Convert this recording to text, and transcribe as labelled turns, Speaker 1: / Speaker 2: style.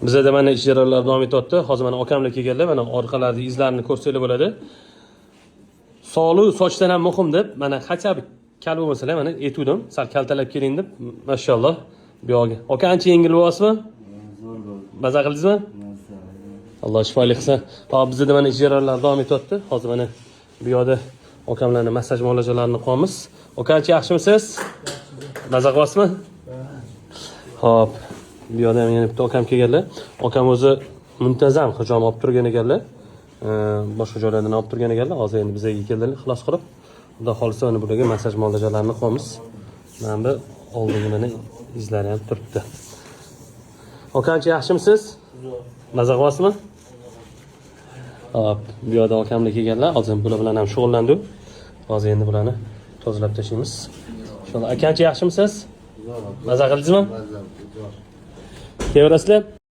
Speaker 1: Bizada mana ish jarayonlari davom etyapti. Hozir mana okamlar kelganlar, mana orqalarida izlarini ko'rsanglar bo'ladi. Sog'lik sochdan ham muhim deb, mana хотя бы kal bo'lmasalar, mana aytuvdim, sal kaltalab keling deb, mashalloh. Bu yog'iga. Aka, ancha yengil bo'lyapsizmi?
Speaker 2: Zo'r bo'ldi.
Speaker 1: Maza qildingizmi? Alloh shifoli qilsin. Hop, bizada mana ish jarayonlari davom etyapti. Hozir mana bu yoqda okamlarni massaj muolajalarini qilyapmiz. Aka, ancha yaxshimisiz? Maza qilyapsizmi? Hop, bu yoqda ham yana bitta okam kelganlar. Okam o'zi muntazam hijoma olib turgan ekanlar. Boshqa joylardan olib turgan ekanlar. Hozir endi bizga keldilar, ixlos qilib. Xudo xohlasa, mana bularga massaj muolajalarini qilyapmiz. Mana bu oldingi mana izlari ham turibdi. Aka, ancha yaxshimisiz? Maza qilyapsizmi? Hop, bu yoqda okamlar kelganlar. Hozir bular bilan ham shug'ullandik. Hozir endi bularni tozalab tashlaymiz. Inshaalloh. Aka, ancha yaxshimisiz?
Speaker 2: Zo'r.
Speaker 1: Maza qildingizmi?
Speaker 2: Maza, zo'r.
Speaker 1: Kelaverasizlar?